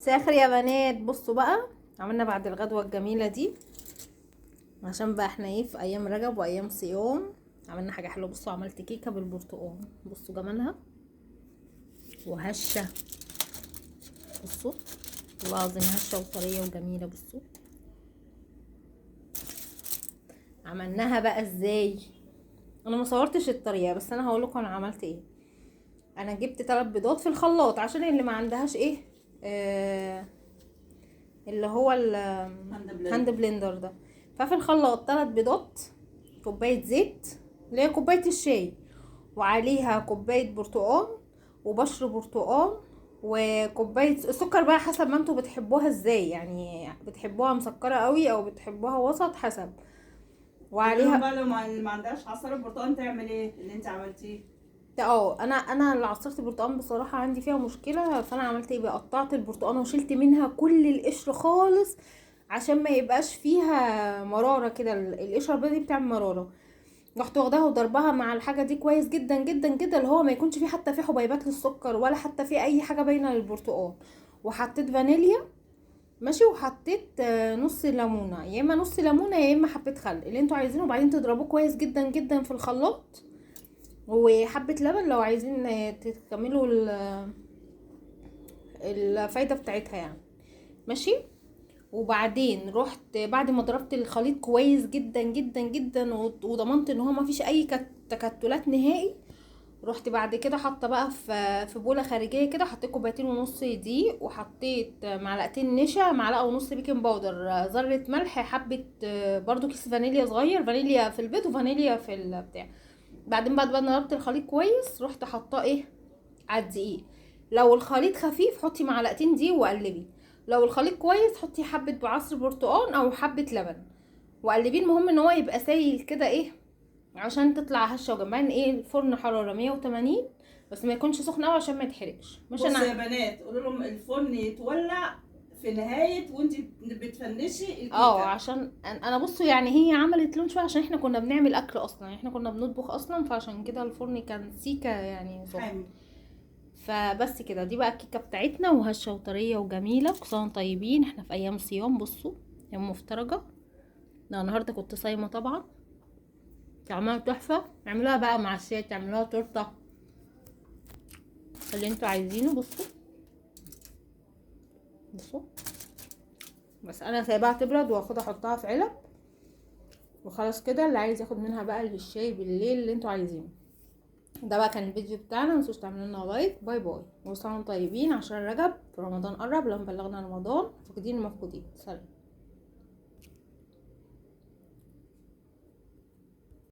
ساخر يا بنات. بصوا بقى، عملنا بعد الغدوة الجميلة دي، عشان بقى احنا ايه في ايام رجب وايام صيام، عملنا حاجة حلوة. بصوا عملت كيكة بالبرتقال، بصوا جمالها وهشة، بصوا والله العظيم هشة وطرية وجميلة. بصوا عملناها بقى ازاي، انا ما صورتش الطريقة بس انا هقول لكم انا عملت ايه. انا جبت 3 بيضات في الخلاط عشان اللي ما عندهاش ايه، اللي هو hand blender ده. ففي الخلاط 3 بيضات، كوباية زيت اللي هي كوباية الشاي، وعليها كوباية برتقال وبشر برتقال وكوباية السكر بقى حسب ما انتوا بتحبوها ازاي، يعني بتحبوها مسكرة قوي او بتحبوها وسط حسب. وعليها بقى لو ما عندهاش عصير برتقال تعمل ايه اللي انت عملتيه؟ انا اللي عصرت البرتقال بصراحة عندي فيها مشكلة، فانا عملت ايه بقى، قطعت البرتقال وشلت منها كل القشر خالص عشان ما يبقاش فيها مرارة كده، القشرة دي بتعمل مرارة. رحت واخداها وضربها مع الحاجة دي كويس جدا جدا جدا، اللي هو ما يكونش فيه حتى فيه حبيبات للسكر ولا حتى فيه اي حاجة باينة للبرتقال. وحطيت فانيليا ماشي، وحطيت نص ليمونه، يا اما نص ليمونه يا اما حبه خل اللي انتوا عايزينه، وبعدين تضربوه كويس جدا جدا في الخلاط، وحبه لبن لو عايزين تكملوا الفايدة بتاعتها يعني ماشي. وبعدين رحت بعد ما ضربت الخليط كويس جدا جدا جدا وضمنت ان هو ما فيش اي تكتلات نهائي، رحت بعد كده حاطه بقى في بوله خارجية كده، حطيت 2.5 كوباية دقيق، وحطيت معلقتين نشا، 1.5 معلقه baking powder، ذره ملح، حبه برضو كيس فانيليا صغير، فانيليا في البيض وفانيليا في البتاع. بعدين بعد ما ضربت الخليط كويس رحت حاطاه ايه على الدقيق. لو الخليط خفيف حطي معلقتين دقيق وقلبي، لو الخليط كويس حطي حبه بعصر برتقان او حبه لبن وقلبيه. المهم ان هو يبقى سايل كده ايه عشان تطلع هشه. وجنبها ايه الفرن حرارة 180 بس ما يكونش سخن قوي عشان ما يتحرقش. مش انا يا بنات قولوا لهم الفرن يتولع في نهاية وانت بتفنشي الكيكه، عشان انا بصوا يعني هي عملت لون شوية عشان احنا كنا بنعمل اكل اصلا، يعني احنا كنا بنطبخ اصلا، فعشان كده الفرن كان سيكه يعني سخن. فبس كده دي بقى الكيكه بتاعتنا، وهشه وطريه وجميلة. كل سنة طيبين، احنا في ايام صيام. بصوا ايام مفترجه، انا النهارده كنت صايمه طبعا. طعمها تحفة، اعملوها بقى مع الشاي، تعملوها تورته اللي انتوا عايزينه. بصوا بصوا بس انا سايباها تبرد واخدها احطها في علب وخلاص كده. اللي عايز ياخد منها بقى للشاي بالليل اللي انتوا عايزينه. ده بقى كان الفيديو بتاعنا، متنسوش تعملوا لنا like. bye bye، وصلوا طيبين عشان رجب رمضان قرب، لما بلغنا رمضان فاقدين المفقودين. سلام.